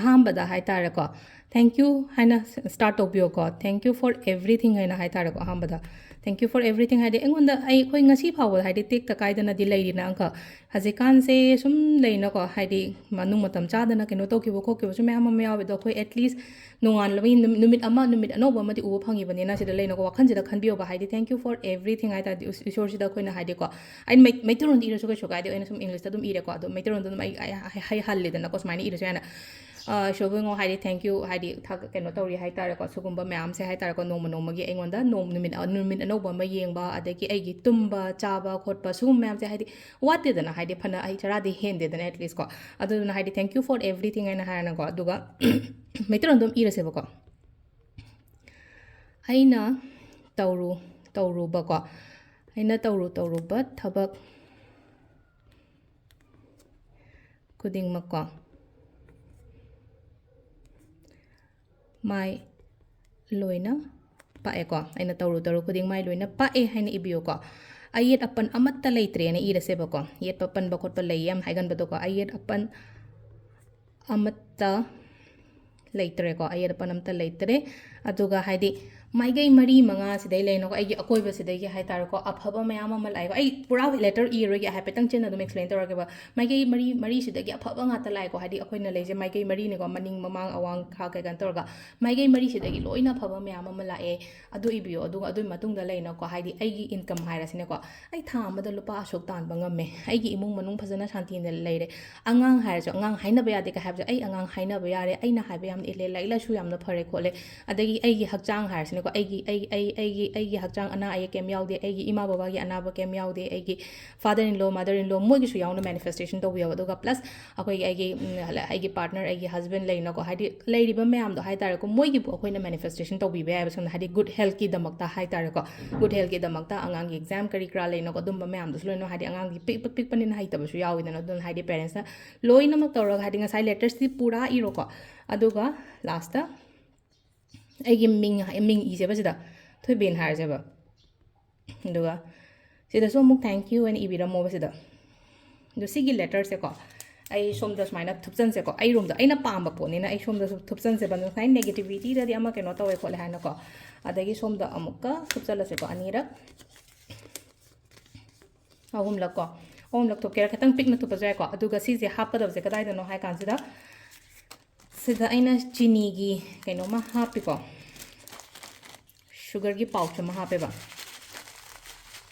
ꯑꯍꯥꯟꯕꯗ ꯍꯥꯏ ꯇꯥꯔꯦꯀꯣ, thank you ꯍꯥꯏꯅ start ꯇꯧꯕꯤꯌꯣꯀꯣ, thank you for everything ꯍꯥꯏꯅ ꯍꯥꯏ ꯇꯥꯔꯦꯀꯣ꯫ ꯑꯍꯥꯟꯕꯗ thank you for everything ꯍꯥꯏꯗꯤ ꯑꯩꯉꯣꯟꯗ, ꯑꯩ, ꯑꯩꯈꯣꯏ ꯉꯁꯤ ꯐꯥꯎꯕꯗ ꯍꯥꯏꯗꯤ ꯇꯦꯛꯇ ꯀꯥꯏꯗꯅꯗꯤ ꯂꯩꯔꯤꯅ ꯑꯪꯀ꯫ ꯍꯧꯖꯤꯛꯀꯥꯟꯁꯦ ꯁꯨꯝ ꯂꯩꯅꯀꯣ, ꯍꯥꯏꯗꯤ ꯃꯅꯨꯡ ꯃꯇꯝ ꯆꯥꯗꯅ ꯀꯩꯅꯣ ꯇꯧꯈꯤꯕ ꯈꯣꯠꯈꯤꯕꯁꯨ ꯃꯌꯥꯝ ꯑꯃ ꯌꯥꯎꯋꯦ꯫ ꯑꯗꯣ ꯑꯩꯈꯣꯏ at least ꯅꯣꯡꯉꯥꯟꯕꯒꯤ ꯅꯨꯃꯤꯠ, ꯅꯨꯃꯤꯠ ꯑꯃ, ꯅꯨꯃꯤꯠ ꯑꯅꯧꯕ ꯑꯃꯗꯤ ꯎꯕ ꯐꯪꯉꯤꯕꯅꯤꯅ ꯁꯤꯗ ꯂꯩꯅꯀꯣ, ꯋꯥꯈꯜꯁꯤꯗ ꯈꯟꯕꯤꯌꯣꯕ꯫ ꯍꯥꯏꯗꯤ thank you for everything ꯍꯥꯏ ꯇꯥꯔꯗꯤ ꯏꯁ-, ꯏꯁꯣꯔꯁꯤꯗ ꯑꯩꯈꯣꯏꯅ ꯍꯥꯏꯗꯤꯀꯣ, ꯑꯩꯅ ꯃꯩ-, ꯃꯩꯇꯩꯂꯣꯟꯗ ꯏꯔꯁꯨ ꯀꯩꯁꯨ ꯀꯥꯏꯗꯦ, ꯑꯩꯅ ꯁꯨꯝ English ꯇ ꯑꯗꯨꯝ ꯏꯔꯦꯀꯣ꯫ ꯑꯗꯣ ꯃꯩꯇꯩꯂꯣꯟꯗ ꯑꯗꯨꯝ ꯑꯩ, ꯑꯩ, ꯑꯩ, ꯑꯩ ꯍꯜꯂꯤꯗꯅꯀꯣ, ꯁꯨꯃꯥꯏꯅ ꯏꯔꯁꯨ ꯌꯥꯏꯅ꯫ ꯏꯁꯣꯔꯕꯨ ꯉꯣ ꯍꯥꯏꯗꯤ thank you ꯍꯥꯏꯗꯤ ꯊꯥꯒ-, ꯀꯩꯅꯣ ꯇꯧꯔꯤ ꯍꯥꯏ ꯇꯥꯔꯦꯀꯣ꯫ ꯁꯤꯒꯨꯝꯕ ꯃꯌꯥꯝꯁꯦ ꯍꯥꯏ ꯇꯥꯔꯦꯀꯣ, ꯅꯣꯡꯃ ꯅꯣꯡꯃꯒꯤ ꯑꯩꯉꯣꯟꯗ ꯅꯣꯡ-, ꯅꯨꯃꯤꯠ, ꯅꯨꯃꯤꯠ ꯑꯅꯧꯕ ꯑꯃ ꯌꯦꯡꯕ, ꯑꯗꯒꯤ ꯑꯩꯒꯤ ꯇꯨꯝꯕ, ꯆꯥꯕ ꯈꯣꯠꯄ, ꯁꯤꯒꯨꯝꯕ ꯃꯌꯥꯝꯁꯦ ꯍꯥꯏꯗꯤ ꯋꯥꯠꯇꯦꯗꯅ, ꯍꯥꯏꯗꯤ ꯐꯅ ꯑꯩ ꯆꯔꯥꯗꯤ ꯍꯦꯟꯗꯦꯗꯅ at least ꯀꯣ꯫ ꯑꯗꯨꯗꯨꯅ ꯍꯥꯏꯗꯤ thank you for everything ꯍꯥꯏꯅ ꯍꯥꯏꯔꯅꯀꯣ꯫ ꯑꯗꯨꯒ ꯃꯩꯇꯩꯂꯣꯟꯗ ꯑꯗꯨꯝ ꯏꯔꯁꯦꯕꯀꯣ꯫ ꯑꯩꯅ ꯇꯧꯔꯨ, ꯇꯧꯔꯨꯕꯀꯣ꯫ ꯑꯩꯅ ꯇꯧꯔꯨ, ꯇꯧꯔꯨꯕ ꯊꯕꯛ ꯈꯨꯗꯤꯡꯃꯛꯀꯣ꯫ ꯃꯥꯏ ꯂꯣꯏꯅ ꯄꯥꯛꯑꯦꯀꯣ꯫ ꯑꯩꯅ ꯇꯧꯔꯨ ꯇꯧꯔꯨ ꯈꯨꯗꯤꯡ ꯃꯥꯏ ꯂꯣꯏꯅ ꯄꯥꯛꯑꯦ ꯍꯥꯏꯅ ꯏꯕꯤꯌꯨꯀꯣ꯫ ꯑꯌꯦꯠ ꯑꯄꯟ ꯑꯃꯠꯇ ꯂꯩꯇ꯭ꯔꯦꯅ ꯏꯔꯁꯦꯕꯀꯣ꯫ ꯌꯦꯠꯄ ꯄꯟꯕ ꯈꯣꯠꯄ ꯂꯩ ꯌꯥꯝ ꯍꯥꯏꯒꯟꯕꯗꯣꯀꯣ꯫ ꯑꯌꯦꯠ ꯑꯄꯟ ꯑꯃꯠꯇ ꯂꯩꯇ꯭ꯔꯦꯀꯣ꯫ ꯑꯌꯦꯠ ꯑꯄꯟ ꯑꯃꯠꯇ ꯂꯩꯇ꯭ꯔꯦ꯫ ꯑꯗꯨꯒ ꯍꯥꯏꯗꯤ ꯃꯥꯏꯀꯩ ꯃꯔꯤ ꯃꯉꯥ ꯁꯤꯗꯩ ꯂꯩꯅꯀꯣ, ꯑꯩꯒꯤ ꯑꯀꯣꯏꯕꯁꯤꯗꯒꯤ ꯍꯥꯏ ꯇꯥꯔꯦꯀꯣ, ꯑꯐꯕ ꯃꯌꯥꯝ ꯑꯃ ꯂꯥꯛꯑꯦꯀꯣ꯫ ꯑꯩ ꯄꯨꯔꯥ letter ꯏꯔꯣꯏꯒꯦ, ꯍꯥꯏꯐꯦꯠꯇꯪ ꯆꯤꯟꯅ ꯑꯗꯨꯝ explain ꯇꯧꯔꯒꯦꯕ꯫ ꯃꯥꯏꯀꯩ ꯃꯔꯤ, ꯃꯔꯤꯁꯤꯗꯒꯤ ꯑꯐꯕ ꯉꯥꯛꯇ ꯂꯥꯛꯑꯦꯀꯣ꯫ ꯍꯥꯏꯗꯤ ꯑꯩꯈꯣꯏꯅ ꯂꯩꯁꯦ ꯃꯥꯏꯀꯩ ꯃꯔꯤꯅꯤꯀꯣ, ꯃꯅꯤꯡ, ꯃꯃꯥꯡ, ꯑꯋꯥꯡ, ꯈꯥ, ꯀꯩ ꯀꯥꯏꯅ ꯇꯧꯔꯒ ꯃꯥꯏꯀꯩ ꯃꯔꯤꯁꯤꯗꯒꯤ ꯂꯣꯏꯅ ꯑꯐꯕ ꯃꯌꯥꯝ ꯑꯃ ꯂꯥꯛꯑꯦ꯫ ꯑꯗꯨ ꯏꯕꯤꯌꯣ꯫ ꯑꯗꯨꯒ ꯑꯗꯨꯒꯤ ꯃꯇꯨꯡꯗ ꯂꯩꯅꯀꯣ, ꯍꯥꯏꯗꯤ ꯑꯩꯒꯤ income ꯍꯥꯏꯔꯁꯤꯅꯦꯀꯣ, ꯑꯩ ꯊꯥ ꯑꯃꯗ ꯂꯨꯄꯥ ꯑꯁꯨꯛ ꯇꯥꯟꯕ ꯉꯝꯃꯦ, ꯑꯩꯒꯤ ꯏꯃꯨꯡ ꯃꯅꯨꯡ ꯐꯖꯅ ꯁꯥꯟꯇꯤꯅ ꯂꯩꯔꯦ꯫ ꯑꯉꯥꯡ ꯍꯥꯏꯔꯁꯨ, ꯑꯉꯥꯡ ꯍꯥꯏꯅꯕ ꯌꯥꯗꯦ ꯀꯩ ꯍꯥꯏꯕꯁꯦ, ꯑꯩ ꯑꯉꯥꯡ ꯍꯥꯏꯅꯕ ꯌꯥꯔꯦ, ꯑꯩꯅ ꯍꯥꯏꯕ ꯌꯥꯝ ꯏꯜꯂꯦ, ꯂꯥꯏꯔꯤꯛ ꯂꯥꯏꯁꯨ ꯌꯥꯝꯅ ꯐꯔꯦ ꯈꯣꯠꯂꯦ꯫ ꯑꯗꯒꯤ ꯑꯩꯒꯤ ꯍꯛꯆꯥꯡ ꯍꯥꯏꯔꯁꯤꯅꯦꯀꯣ, ꯑꯩꯒꯤ, ꯑꯩ, ꯑꯩ, ꯑꯩꯒꯤ, ꯑꯩꯒꯤ ꯍꯛꯆꯥꯡ ꯑꯅꯥ ꯑꯌꯦꯛ ꯀꯩꯝ ꯌꯥꯎꯗꯦ, ꯑꯩꯒꯤ ꯏꯃꯥ ꯕꯕꯥꯒꯤ ꯑꯅꯥꯕ ꯀꯩꯝ ꯌꯥꯎꯗꯦ, ꯑꯩꯒꯤ father in law, mother in law ꯃꯣꯏꯒꯤꯁꯨ ꯌꯥꯎꯅ manifestation ꯇꯧꯕꯤꯌꯣꯕ꯫ ꯑꯗꯨꯒ plus ꯑꯩꯈꯣꯏꯒꯤ, ꯑꯩꯒꯤ, ꯎꯝ, ꯑꯩꯒꯤ partner, ꯑꯩꯒꯤ husband ꯂꯩꯅꯀꯣ, ꯍꯥꯏꯗꯤ ꯂꯩꯔꯤꯕ ꯃꯌꯥꯝꯗꯣ ꯍꯥꯏ ꯇꯥꯔꯦꯀꯣ, ꯃꯣꯏꯒꯤꯕꯨ ꯑꯩꯈꯣꯏꯅ manifestation ꯇꯧꯕꯤꯕ ꯌꯥꯏꯕ꯫ ꯁꯝꯅ ꯍꯥꯏꯗꯤ good healthꯀꯤꯗꯃꯛꯇ ꯍꯥꯏ ꯇꯥꯔꯦꯀꯣ, good healthꯀꯤꯗꯃꯛꯇ ꯑꯉꯥꯡꯒꯤ exam ꯀꯔꯤ ꯀꯔꯥ ꯂꯩꯅꯀꯣ, ꯑꯗꯨꯝꯕ ꯃꯌꯥꯝꯗꯨꯁꯨ ꯂꯣꯏꯅ ꯍꯥꯏꯗꯤ ꯑꯉꯥꯡꯒꯤ ꯄꯤꯛꯄ ꯄꯤꯛꯄꯅꯤꯅ ꯍꯩꯇꯕꯁꯨ ꯌꯥꯎꯋꯤꯗꯅ꯫ ꯑꯗꯨꯅ ꯍꯥꯏꯗꯤ parentsꯅ ꯂꯣꯏꯅꯃꯛ ꯇꯧꯔꯒ ꯍꯥꯏꯗꯤ ꯉꯁꯥꯏ lettersꯇꯤ ꯄꯨꯔꯥ ꯏꯔꯣꯀꯣ꯫ ꯑꯗꯨꯒ lastꯇ ꯑꯩꯒꯤ ꯃꯤꯡ, ꯃꯤꯡ ꯏꯁꯦꯕ ꯁꯤꯗ, ꯊꯣꯏꯕꯤꯅ ꯍꯥꯏꯔꯁꯦꯕ꯫ ꯑꯗꯨꯒ ꯁꯤꯗꯁꯨ ꯑꯃꯨꯛ thank you ꯍꯥꯏꯅ ꯏꯕꯤꯔꯝꯃꯣꯕ ꯁꯤꯗ꯫ ꯑꯗꯣ ꯁꯤꯒꯤ letterꯁꯦꯀꯣ, ꯑꯩ ꯁꯣꯝꯗ ꯁꯨꯃꯥꯏꯅ ꯊꯨꯞꯆꯟꯁꯦꯀꯣ꯫ ꯑꯩ roomꯗ, ꯑꯩꯅ ꯄꯥꯝꯕ ꯄꯣꯠꯅꯤꯅ ꯑꯩ ꯁꯣꯝꯗꯁꯨ ꯊꯨꯞꯆꯟꯁꯦꯕ꯫ ꯉꯁꯥꯏ negativityꯗꯗꯤ ꯑꯃ ꯀꯩꯅꯣ ꯇꯧꯋꯦ ꯈꯣꯠꯂꯦ ꯍꯥꯏꯅꯀꯣ꯫ ꯑꯗꯒꯤ ꯁꯣꯝꯗ ꯑꯃꯨꯛꯀ ꯊꯨꯞꯆꯜꯂꯁꯦꯀꯣ, ꯑꯅꯤꯔꯛ, ꯑꯍꯨꯝꯂꯛꯀꯣ꯫ ꯑꯍꯨꯝꯂꯛ ꯊꯨꯞꯀꯦꯔꯥ, ꯈꯤꯇꯪ ꯄꯤꯛꯅ ꯊꯨꯞꯄꯁꯨ ꯌꯥꯏꯀꯣ꯫ ꯑꯗꯨꯒ ꯁꯤꯁꯦ ꯍꯥꯞꯀꯗꯕꯁꯦ ꯀꯗꯥꯏꯗꯅꯣ ꯍꯥꯏ ꯀꯥꯟꯁꯤꯗ, ꯁꯤꯗ ꯑꯩꯅ ꯆꯤꯅꯤꯒꯤ ꯀꯩꯅꯣꯝꯃ ꯍꯥꯞꯄꯤꯀꯣ, sugarꯒꯤ pouch ꯑꯃ ꯍꯥꯞꯄꯦꯕ꯫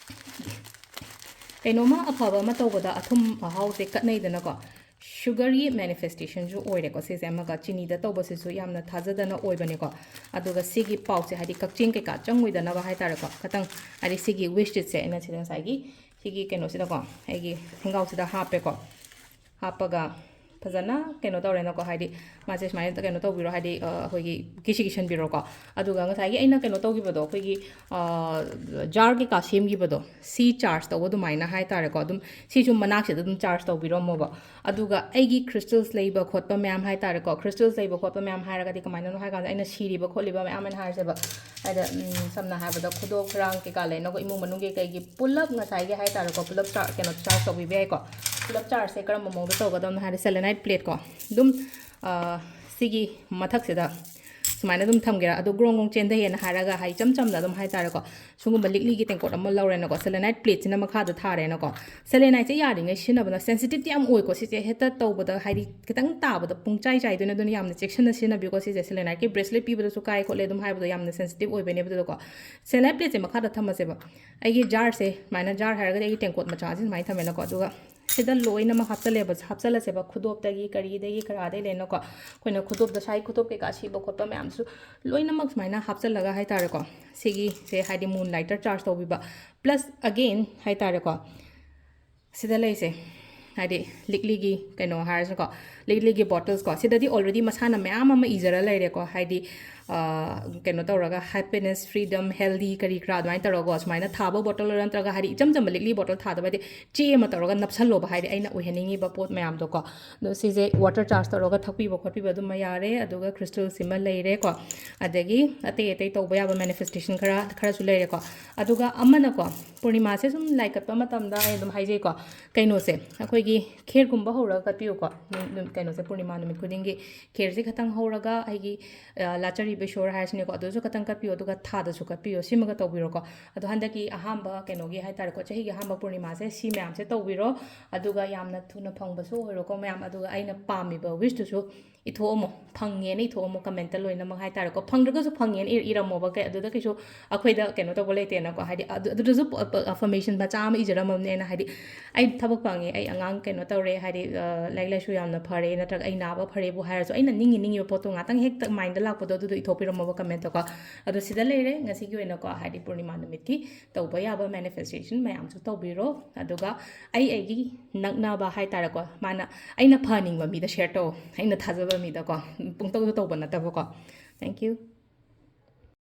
ꯀꯩꯅꯣꯝꯃ ꯑꯐꯕ ꯑꯃ ꯇꯧꯕꯗ ꯑꯊꯨꯝ ꯑꯍꯥꯎꯁꯦ ꯀꯠꯅꯩꯗꯅꯀꯣ꯫ ꯁꯨꯒꯔꯒꯤ ꯃꯦꯅꯤꯐꯦꯁꯇꯦꯁꯟꯁꯨ ꯑꯣꯏꯔꯦꯀꯣ꯫ ꯁꯤꯁꯦ ꯑꯃꯒ ꯆꯤꯅꯤꯗ ꯇꯧꯕꯁꯤꯁꯨ ꯌꯥꯝꯅ ꯊꯥꯖꯗꯅ ꯑꯣꯏꯕꯅꯦꯀꯣ꯫ ꯑꯗꯨꯒ ꯁꯤꯒꯤ ꯄꯥꯎꯁꯦ ꯍꯥꯏꯗꯤ ꯀꯛꯆꯦꯡ ꯀꯩꯀꯥ ꯆꯪꯉꯣꯏꯗꯅꯕ ꯍꯥꯏꯇꯥꯔꯦꯀꯣ, ꯈꯇꯪ ꯍꯥꯏꯗꯤ ꯁꯤꯒꯤ ꯋꯤꯁ ꯁꯤꯠꯁꯦ ꯑꯩꯅ ꯁꯤꯗ ꯉꯁꯥꯏꯒꯤ ꯁꯤꯒꯤ ꯀꯩꯅꯣꯁꯤꯗꯀꯣ, ꯑꯩꯒꯤ ꯊꯦꯡꯒꯥꯎꯁꯤꯗ ꯍꯥꯞꯄꯦꯀꯣ꯫ ꯍꯥꯞꯄꯒ ꯐꯖꯅ ꯀꯩꯅꯣ ꯇꯧꯔꯦꯅꯀꯣ, ꯍꯥꯏꯗꯤ ꯃꯥꯁꯦ ꯁꯨꯃꯥꯏꯅ ꯀꯩꯅꯣ ꯇꯧꯕꯤꯔꯣ, ꯍꯥꯏꯗꯤ ꯑ, ꯑꯩꯈꯣꯏꯒꯤ ꯀꯤꯁꯤ ꯀꯤꯁꯟꯕꯤꯔꯣꯀꯣ꯫ ꯑꯗꯨꯒ ꯉꯁꯥꯏꯒꯤ ꯑꯩꯅ ꯀꯩꯅꯣ ꯇꯧꯈꯤꯕꯗꯣ, ꯑꯩꯈꯣꯏꯒꯤ ꯖꯥꯔ ꯀꯩꯀꯥ ꯁꯦꯝꯈꯤꯕꯗꯣ, ꯁꯤ ꯆꯥꯔꯖ ꯇꯧꯕ ꯑꯗꯨꯃꯥꯏꯅ ꯍꯥꯏꯇꯥꯔꯦꯀꯣ, ꯑꯗꯨꯝ ꯁꯤꯁꯨ ꯃꯅꯥꯛꯁꯤꯗ ꯑꯗꯨꯝ ꯆꯥꯔꯖ ꯇꯧꯕꯤꯔꯝꯃꯣꯕ꯫ ꯑꯗꯨꯒ ꯑꯩꯒꯤ ꯀ꯭ꯔꯤꯁꯇꯜꯁ ꯂꯩꯕ ꯈꯣꯠꯄ ꯃꯌꯥꯝ ꯍꯥꯏꯇꯥꯔꯦꯀꯣ, ꯀ꯭ꯔꯤꯁꯇꯜꯁ ꯂꯩꯕ ꯈꯣꯠꯄ ꯃꯌꯥꯝ ꯍꯥꯏꯔꯒꯗꯤ ꯀꯃꯥꯏꯅꯅꯣ ꯍꯥꯏ ꯀꯥꯟꯗ, ꯑꯩꯅ ꯁꯤꯔꯤꯕ ꯈꯣꯠꯂꯤꯕ ꯃꯌꯥꯝ ꯑꯃ ꯍꯥꯏꯔꯁꯦꯕ, ꯍꯥꯏꯗ ꯎꯝ, ꯁꯝꯅ ꯍꯥꯏꯔꯕꯗ ꯈꯨꯗꯣꯞ ꯈꯔꯥꯡ ꯀꯩꯀꯥ ꯂꯩꯅꯀꯣ, ꯏꯃꯨꯡ ꯃꯅꯨꯡꯒꯤ ꯀꯩꯒꯤ ꯄꯨꯂꯞ ꯉꯁꯥꯏꯒꯤ ꯍꯥꯏꯇꯥꯔꯦꯀꯣ, ꯄꯨꯂꯞ ꯆꯥꯔ ꯀꯩꯅꯣ ꯆꯥꯔꯖ ꯇꯧꯕꯤꯕ ꯌꯥꯏꯀꯣ꯫ ꯄꯨꯂꯞ ꯆꯥꯔꯖꯁꯦ ꯀꯔꯝꯕ ꯃꯑꯣꯡꯗ ꯇꯧꯒꯗꯕꯅꯣ ꯍꯥꯏꯔꯗꯤ, ꯁꯦꯂꯦꯅꯥꯏꯠ ꯄ꯭ꯂꯦꯠꯀꯣ, ꯑꯗꯨꯝ ꯑ, ꯁꯤꯒꯤ ꯃꯊꯛꯁꯤꯗ ꯁꯨꯃꯥꯏꯅ ꯑꯗꯨꯝ ꯊꯝꯒꯦꯔꯥ, ꯑꯗꯨ ꯒ꯭ꯔꯣꯡ ꯒ꯭ꯔꯣꯡ ꯆꯦꯟꯊꯩꯌꯦꯅ ꯍꯥꯏꯔꯒ ꯍꯥꯏ ꯏꯆꯝ ꯆꯝꯅ ꯑꯗꯨꯝ ꯍꯥꯏꯇꯥꯔꯦꯀꯣ, ꯁꯤꯒꯨꯝꯕ ꯂꯤꯛꯂꯤꯒꯤ ꯇꯦꯡꯀꯣꯠ ꯑꯃ ꯂꯧꯔꯦꯅꯀꯣ, ꯁꯦꯂꯦꯅꯥꯏꯠ ꯄ꯭ꯂꯦꯠꯁꯤꯅ ꯃꯈꯥꯗ ꯊꯥꯔꯦꯅꯀꯣ꯫ ꯁꯦꯂꯦꯅꯥꯏꯠꯁꯦ ꯌꯥꯔꯤꯉꯩ ꯁꯤꯖꯤꯟꯅꯕꯅ, ꯁꯦꯟꯁꯤꯇꯤꯞꯇꯤ ꯌꯥꯝ ꯑꯣꯏꯀꯣ, ꯁꯤꯁꯦ ꯍꯦꯛꯇ ꯇꯧꯕꯗ ꯍꯥꯏꯗꯤ ꯈꯤꯇꯪ ꯇꯥꯕꯗ ꯄꯨꯡꯆꯥꯏ ꯆꯥꯏꯗꯣꯏꯅꯦ, ꯑꯗꯨꯅ ꯌꯥꯝꯅ ꯆꯦꯛꯁꯤꯟꯅ ꯁꯤꯖꯤꯟꯅꯕꯤꯌꯨꯀꯣ꯫ ꯁꯤꯁꯦ ꯁꯦꯂꯦꯅꯥꯏꯠꯀꯤ ꯕ꯭ꯔꯦꯁꯂꯦꯠ ꯄꯤꯕꯗꯁꯨ ꯀꯥꯏ ꯈꯣꯠꯂꯦ ꯑꯗꯨꯝ ꯍꯥꯏꯕꯗꯣ ꯌꯥꯝꯅ ꯁꯦꯟꯁꯤꯇꯤꯞ ꯑꯣꯏꯕꯅꯦꯕ ꯑꯗꯨꯗꯀꯣ꯫ ꯁꯦꯂꯦꯅꯥꯏꯠ ꯄ꯭ꯂꯦꯠꯁꯦ ꯃꯈꯥꯗ ꯊꯝꯃꯁꯦꯕ꯫ ꯑꯩꯒꯤ ꯖꯥꯔꯁꯦ ꯁꯨꯃꯥꯏꯅ, ꯖꯥꯔ ꯍꯥꯏꯔꯒꯗꯤ ꯑꯩꯒꯤ ꯇꯦꯡꯀꯣꯠ ꯃꯆꯥꯁꯦ ꯁꯨꯃꯥꯏꯅ ꯊꯝꯃꯦꯅꯀꯣ, ꯑꯗꯨꯒ ꯁꯤꯗ ꯂꯣꯏꯅꯃꯛ ꯍꯥꯞꯆꯜꯂꯦꯕ, ꯍꯥꯞꯆꯜꯂꯁꯦꯕ, ꯈꯨꯗꯣꯞꯇꯒꯤ ꯀꯔꯤꯗꯒꯤ ꯀꯔꯥꯗꯩ ꯂꯩꯅꯀꯣ, ꯑꯩꯈꯣꯏꯅ ꯈꯨꯗꯣꯞꯇ ꯁꯥꯏ, ꯈꯨꯗꯣꯞ ꯀꯩꯀꯥ ꯁꯤꯕ ꯈꯣꯠꯄ ꯃꯌꯥꯝꯁꯨ ꯂꯣꯏꯅꯃꯛ ꯁꯨꯃꯥꯏꯅ ꯍꯥꯞꯆꯜꯂꯒ ꯍꯥꯏꯇꯥꯔꯦꯀꯣ, ꯁꯤꯒꯤꯁꯦ ꯍꯥꯏꯗꯤ ꯃꯨꯟ ꯂꯥꯏꯇꯔ ꯆꯥꯔꯖ ꯇꯧꯕꯤꯕ, ꯄ꯭ꯂꯁ ꯑꯒꯦꯟ ꯍꯥꯏꯇꯥꯔꯦꯀꯣ, ꯁꯤꯗ ꯂꯩꯁꯦ ꯍꯥꯏꯗꯤ ꯂꯤꯛꯂꯤꯒꯤ ꯀꯩꯅꯣ ꯍꯥꯏꯔꯁꯤꯀꯣ, ꯂꯤꯛꯂꯤꯒꯤ ꯕꯣꯇꯜꯁꯀꯣ, ꯁꯤꯗꯗꯤ ꯑꯣꯜꯔꯦꯗꯤ ꯃꯁꯥꯅ ꯃꯌꯥꯝ ꯑꯃ ꯏꯖꯔ ꯂꯩꯔꯦꯀꯣ, ꯍꯥꯏꯗꯤ ꯑ, ꯀꯩꯅꯣ ꯇꯧꯔꯒ, ꯍꯦꯄꯤꯅꯦꯁ, ꯐ꯭ꯔꯤꯗꯝ, ꯍꯦꯜꯗꯤ, ꯀꯔꯤ ꯀꯔꯥ ꯑꯗꯨꯃꯥꯏꯅ ꯇꯧꯔꯒꯀꯣ, ꯁꯨꯃꯥꯏꯅ ꯊꯥꯕ ꯕꯣꯇꯜ ꯑꯣꯏꯔꯣ, ꯅꯠꯇ꯭ꯔꯒ ꯍꯥꯏꯗꯤ ꯏꯆꯝ ꯆꯝꯕ ꯂꯤꯛꯂꯤ ꯕꯣꯇꯜ ꯊꯥꯗꯕ, ꯍꯥꯏꯗꯤ ꯆꯦ ꯑꯃ ꯇꯧꯔꯒ ꯅꯞꯁꯜꯂꯣꯕ, ꯍꯥꯏꯗꯤ ꯑꯩꯅ ꯑꯣꯏꯍꯟꯅꯤꯡꯉꯤꯕ ꯄꯣꯠ ꯃꯌꯥꯝꯗꯣꯀꯣ꯫ ꯑꯗꯣ ꯁꯤꯁꯦ ꯋꯥꯇꯔ ꯆꯥꯔꯖ ꯇꯧꯔꯒ ꯊꯛꯄꯤꯕ ꯈꯣꯠꯄꯤꯕ ꯑꯗꯨꯝ ꯌꯥꯔꯦ꯫ ꯑꯗꯨꯒ ꯀ꯭ꯔꯤꯁꯇꯜꯁꯤꯃ ꯂꯩꯔꯦꯀꯣ, ꯑꯗꯒꯤ ꯑꯇꯩ ꯑꯇꯩ ꯇꯧꯕ ꯌꯥꯕ ꯃꯦꯅꯤꯐꯦꯁꯇꯦꯁꯟ ꯈꯔ ꯈꯔꯁꯨ ꯂꯩꯔꯦꯀꯣ꯫ ꯑꯗꯨꯒ ꯑꯃꯅꯀꯣ, ꯄꯨꯔꯅꯤꯃꯥꯁꯦ ꯁꯨꯝ ꯂꯥꯏ ꯀꯠꯄ ꯃꯇꯝꯗ ꯑꯩ ꯑꯗꯨꯝ ꯍꯥꯏꯖꯩꯀꯣ, ꯀꯩꯅꯣꯁꯦ, ꯑꯩꯈꯣꯏꯒꯤ ꯈꯦꯔꯒꯨꯝꯕ ꯍꯧꯔꯒ ꯀꯠꯄꯤꯌꯨꯀꯣ꯫ ꯅꯨ-, ꯅꯨ-, ꯀꯩꯅꯣꯁꯦ, ꯄꯨꯔꯅꯤꯃꯥ ꯅꯨꯃꯤꯠ ꯈꯨꯗꯤꯡꯒꯤ ꯈꯦꯔꯁꯦ ꯈꯇꯪ ꯍꯧꯔꯒ ꯑꯩꯒꯤ ꯑ, ꯂꯥꯠꯆꯔꯤꯕ ꯏꯁꯣꯔ ꯍꯥꯏꯔꯁꯤꯅꯦꯀꯣ, ꯑꯗꯨꯁꯨ ꯈꯇꯪ ꯀꯠꯄꯤꯌꯣ, ꯑꯗꯨꯒ ꯊꯥꯗꯁꯨ ꯀꯠꯄꯤꯌꯣ, ꯁꯤꯃꯒ ꯇꯧꯕꯤꯔꯣꯀꯣ꯫ ꯑꯗꯣ ꯍꯟꯗꯛꯀꯤ ꯑꯍꯥꯟꯕ ꯀꯩꯅꯣꯒꯤ ꯍꯥꯏꯇꯥꯔꯦꯀꯣ, ꯆꯍꯤꯒꯤ ꯑꯍꯥꯟꯕ ꯄꯨꯔꯅꯤꯃꯥꯁꯦ ꯁꯤ ꯃꯌꯥꯝꯁꯦ ꯇꯧꯕꯤꯔꯣ, ꯑꯗꯨꯒ ꯌꯥꯝꯅ ꯊꯨꯅ ꯐꯪꯕꯁꯨ ꯑꯣꯏꯔꯣꯀꯣ ꯃꯌꯥꯝ, ꯑꯗꯨꯒ ꯑꯩꯅ ꯄꯥꯝꯃꯤꯕ ꯋꯤꯁꯇꯨꯁꯨ ꯏꯊꯣꯛꯑꯝꯃꯣ꯫ ꯐꯪꯉꯦꯅ ꯏꯊꯣꯛꯑꯝꯃꯣ, comment ꯂꯣꯏꯅꯃꯛ ꯍꯥꯏꯇꯥꯔꯦꯀꯣ꯫ ꯐꯪꯗ꯭ꯔꯒꯁꯨ ꯐꯪꯉꯦꯅ ꯏ-, ꯏꯔꯝꯃꯣꯕ꯫ ꯀꯩ-, ꯑꯗꯨꯗ ꯀꯩꯁꯨ ꯑꯩꯈꯣꯏꯗ ꯀꯩꯅꯣ ꯇꯧꯕ ꯂꯩꯇꯦꯅꯀꯣ꯫ ꯍꯥꯏꯗꯤ ꯑꯗꯨ, ꯑꯗꯨꯗꯁꯨ ꯄ-, ꯄ-, affirmation ꯃꯆꯥ ꯑꯃ ꯏꯖꯔꯝꯃꯕꯅꯦ ꯑꯩꯅ꯫ ꯍꯥꯏꯗꯤ ꯑꯩ ꯊꯕꯛ ꯐꯪꯉꯦ, ꯑꯩ ꯑꯉꯥꯡ ꯀꯩꯅꯣ ꯇꯧꯔꯦ, ꯍꯥꯏꯗꯤ, ꯑ, ꯂꯥꯏꯔꯤꯛ ꯂꯥꯏꯁꯨ ꯌꯥꯝꯅ ꯐꯔꯦ, ꯅꯠꯇ꯭ꯔꯒ ꯑꯩ ꯅꯥꯕ ꯐꯔꯦꯕꯨ ꯍꯥꯏꯔꯁꯨ, ꯑꯩꯅ ꯅꯤꯡꯉꯤ ꯅꯤꯡꯉꯤꯕ ꯄꯣꯠꯇꯣ ꯉꯥꯛꯇꯪ ꯍꯦꯛꯇ mind ꯂꯥꯛꯄꯗꯣ ꯑꯗꯨꯗꯣ ꯏꯊꯣꯛꯄꯤꯔꯝꯃꯣꯕ comment ꯀꯣ꯫ ꯑꯗꯣ ꯁꯤꯗ ꯂꯩꯔꯦ ꯉꯁꯤꯒꯤ ꯑꯣꯏꯅꯀꯣ, ꯍꯥꯏꯗꯤ ꯄꯨꯔꯅꯤꯃꯥ ꯅꯨꯃꯤꯠꯀꯤ ꯇꯧꯕ ꯌꯥꯕ manifestation ꯃꯌꯥꯝꯁꯨ ꯇꯧꯕꯤꯔꯣ꯫ ꯑꯗꯨꯒ ꯑꯩ ꯑꯩꯒꯤ ꯅꯛꯅꯕ ꯍꯥꯏꯇꯥꯔꯦꯀꯣ, ꯃꯥꯅ, ꯑꯩꯅ ꯐꯍꯟꯅꯤꯡꯕ ꯃꯤꯗ share ꯇꯧ, ꯑꯩꯅ ꯊꯥꯖꯕ ꯃꯤꯗꯀꯣ꯫ ꯄꯨꯡꯇꯧꯗ ꯇꯧꯕ ꯅꯠꯇꯕꯀꯣ꯫ Thank you꯫